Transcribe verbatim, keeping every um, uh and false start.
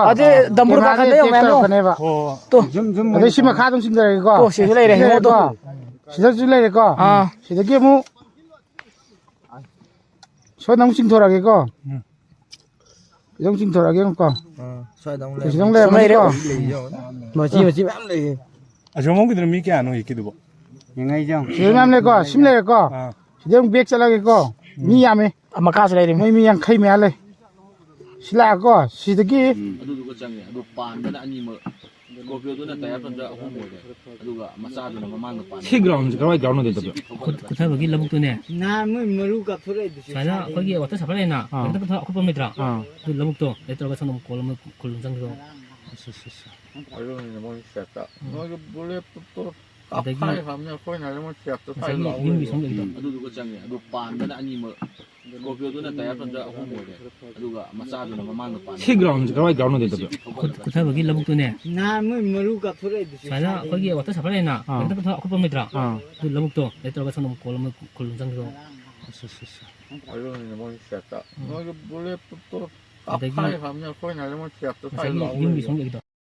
ꯑꯗꯨꯗꯤ ꯗꯝꯕꯨꯔ ꯀꯥꯈꯠꯂꯦ, ꯌꯦꯡꯉꯣ, ꯃꯌꯥꯝ ꯌꯦꯡꯉꯣ꯫ ꯇꯧꯔꯛꯀꯅꯦꯕ꯫ ꯇꯣ꯫ ꯖꯨꯝ, ꯖꯨꯝ, ꯑꯗꯩ ꯁꯤ ꯃꯈꯥꯗ ꯑꯃꯨꯛ ꯆꯤꯡꯊꯔꯛꯑꯒꯦꯀꯣ꯫ ꯇꯣ, ꯁꯤꯁꯨ ꯂꯩꯔꯦ, ꯁꯤ ꯌꯦꯡꯉꯣ, ꯇꯣ꯫ ꯂꯩꯔꯦꯀꯣ꯫ ꯁꯤꯗꯁꯨ ꯂꯩꯔꯦꯀꯣ꯫ ꯑꯥ꯫ ꯁꯤꯗꯒꯤ ꯑꯃꯨꯛ ꯁꯣꯝꯗ ꯑꯃꯨꯛ ꯆꯤꯡꯊꯣꯔꯛꯑꯒꯦꯀꯣ꯫ ꯎꯝ꯫ ꯁꯤꯗ ꯑꯃꯨꯛ ꯆꯤꯡꯊꯣꯔꯛꯑꯒꯦ, ꯌꯦꯡꯉꯨꯀꯣ꯫ ꯑꯥ, ꯁ꯭ꯋꯥꯏꯗ ꯑꯃꯨꯛ ꯁꯤꯗ ꯑꯃꯨꯛ ꯂꯩꯔꯝꯃꯅꯤꯀꯣ꯫ ꯂꯩꯔꯦ꯫ ꯂꯩ, ꯌꯦꯡꯉꯣ꯫ ꯃꯆꯤ, ꯃꯆꯤ ꯃꯌꯥꯝ ꯂꯩꯌꯦ꯫ ꯑꯁꯣꯝꯂꯣꯝꯒꯤꯗꯨꯅ ꯃꯤ ꯀꯌꯥꯅꯣ ꯍꯧꯖꯤꯛꯀꯤꯗꯨꯕꯣ? ꯌꯦꯡꯉꯛꯏꯁꯦ ꯌꯦꯡꯉꯣ꯫ ꯁꯤꯗ ꯃꯌꯥꯝ ꯂꯩꯀꯣ, ꯁꯤꯃ ꯂꯩꯔꯦꯀꯣ꯫ ꯑꯥ꯫ ꯁꯤꯗ ꯑꯃꯨꯛ back ꯆꯠꯂꯒꯦꯀꯣ꯫ ꯎꯝ꯫ ꯃꯤ ꯌꯥꯝꯃꯦ꯫ ꯑꯥ, ꯃꯈꯥꯁꯨ ꯂꯩꯔꯦ꯫ ꯃꯣꯏ ꯃꯤ ꯌꯥꯡꯈꯩ ꯃꯌꯥ ꯂꯩ꯫ ꯁꯤ ꯂꯥꯛꯑꯀꯣ, ꯁꯤꯗꯒꯤ ꯎꯝ꯫ ꯑꯗꯨꯗꯨꯒ ꯆꯪꯉꯦ꯫ ꯑꯗꯨ ꯄꯥꯟꯕꯅ ꯑꯅꯤꯃꯛ꯫ Scorpio-ꯗꯨꯅ tyre puncture ꯑꯍꯨꯝ ꯑꯣꯏꯔꯦ꯫ ꯑꯗꯨꯒ ꯃꯆꯥꯗꯨꯅ ꯃꯃꯥꯡꯗ ꯄꯥꯟꯕ꯫ ꯁꯤ ground-ꯁꯤ ꯀꯔꯥꯏ ground ꯑꯣꯏꯗꯣꯏꯅꯣ? ꯀꯨꯠ-, ꯀꯨꯠꯊꯕꯒꯤ ꯂꯧꯕꯨꯛꯇꯨꯅꯦ꯫ ꯅꯍꯥꯟ ꯃꯣꯏ ꯃꯔꯨ ꯀꯥꯞꯊꯣꯔꯛꯏꯗꯨꯁꯨ ꯁꯨꯃꯥꯏꯅ ꯁꯥꯏꯌꯦ꯫ ꯑꯩꯈꯣꯏꯒꯤ water supply ꯂꯩꯅ, ꯑꯥ꯫ ꯈꯤꯇꯪ ꯀꯨꯠꯊ-, ꯑꯀꯨꯠꯄ ꯑꯃ ꯂꯩꯇ꯭ꯔꯥ? ꯑꯥ꯫ ꯑꯗꯨ ꯂꯧꯕꯨꯛꯇꯣ, ꯑꯗꯩ ꯇꯧꯔꯒ ꯁꯣꯝꯗ ꯑꯃꯨꯛ ꯀꯣꯜ ꯑꯃ ꯈꯨꯜ ꯑꯃ ꯆꯪꯈꯤꯕ꯫ ꯑꯁ, ꯑꯁ, ꯑꯁ꯫ ꯑꯗꯨꯅꯤꯅꯦ ꯃꯣꯏ ꯁꯦꯠꯇ꯫ ꯎꯝ꯫ ꯅꯣꯏꯒꯤ bullet proof-ꯇꯣ ꯑꯗꯒꯤ ꯀꯥꯞꯊꯥꯏ ꯍꯥꯏꯕꯅꯤ, ꯑꯩꯈꯣꯏꯅ ꯑꯗꯨꯝ ꯁꯦꯠꯇ ꯊꯥꯏ ꯉꯁꯥꯏꯒꯤ ꯂꯥꯎ ꯌꯨꯝꯒꯤ ꯂꯩꯕ꯫ ꯁꯣꯝ ꯂꯩꯕꯗꯣ꯫ ꯎꯝ꯫ ꯑꯗꯨꯗꯨꯒ ꯆꯪꯉꯦ꯫ ꯑꯗꯨ ꯄꯥꯟꯕꯅ ꯑꯅꯤꯃꯛ꯫ Scorpio-ꯗꯨꯅ tyre puncture ꯑꯍꯨꯝ ꯑꯣꯏꯔꯦ꯫ ꯑꯗꯨꯒ ꯃꯆꯥꯗꯨꯅ ꯃꯃꯥꯡꯗ ꯄꯥꯟꯕ꯫ ꯁꯤ ground-ꯁꯤ ꯀꯔꯥꯏ ground ꯑꯣꯏꯗꯣꯏꯅꯣ? ꯀꯨꯠ-, ꯀꯨꯠꯊꯕꯒꯤ ꯂꯧꯕꯨꯛꯇꯨꯅꯦ꯫ ꯅꯍꯥꯟ ꯃꯣꯏ ꯃꯔꯨ ꯀꯥꯞꯊꯣꯔꯛꯏꯗꯨꯁꯨ ꯁꯨꯃꯥꯏꯅ ꯁꯥꯏꯌꯦ꯫ ꯑꯩꯈꯣꯏꯒꯤ water supply ꯂꯩꯅ, ꯑꯥ꯫ ꯈꯤꯇꯪ ꯀꯨꯠꯊ-, ꯑꯀꯨꯠꯄ ꯑꯃ ꯂꯩꯇ꯭ꯔꯥ? ꯑꯥ꯫ ꯑꯗꯨ ꯂꯧꯕꯨꯛꯇꯣ, ꯑꯗꯩ ꯇꯧꯔꯒ ꯁꯣꯝꯗ ꯑꯃꯨꯛ ꯀꯣꯜ ꯑꯃ ꯈꯨꯜ ꯑꯃ ꯆꯪꯈꯤꯕ꯫ ꯑꯁ, ꯑꯁ, ꯑꯁ꯫ ꯑꯗꯨꯅꯤꯅꯦ ꯃꯣꯏ ꯁꯦꯠꯇ꯫ ꯎꯝ꯫ ꯅꯣꯏꯒꯤ bullet proof-ꯇꯣ ꯑꯗꯒꯤ ꯀꯥꯞꯊꯥꯏ ꯍꯥꯏꯕꯅꯤ, ꯑꯩꯈꯣꯏꯅ ꯑꯗꯨꯝ ꯁꯦꯠꯇ ꯊꯥꯏ ꯉꯁꯥꯏꯒꯤ ꯂꯥꯎ ꯌꯨꯝꯒꯤ ꯂꯩꯕ꯫ ꯁꯣꯝ ꯂꯩꯕꯗꯣ꯫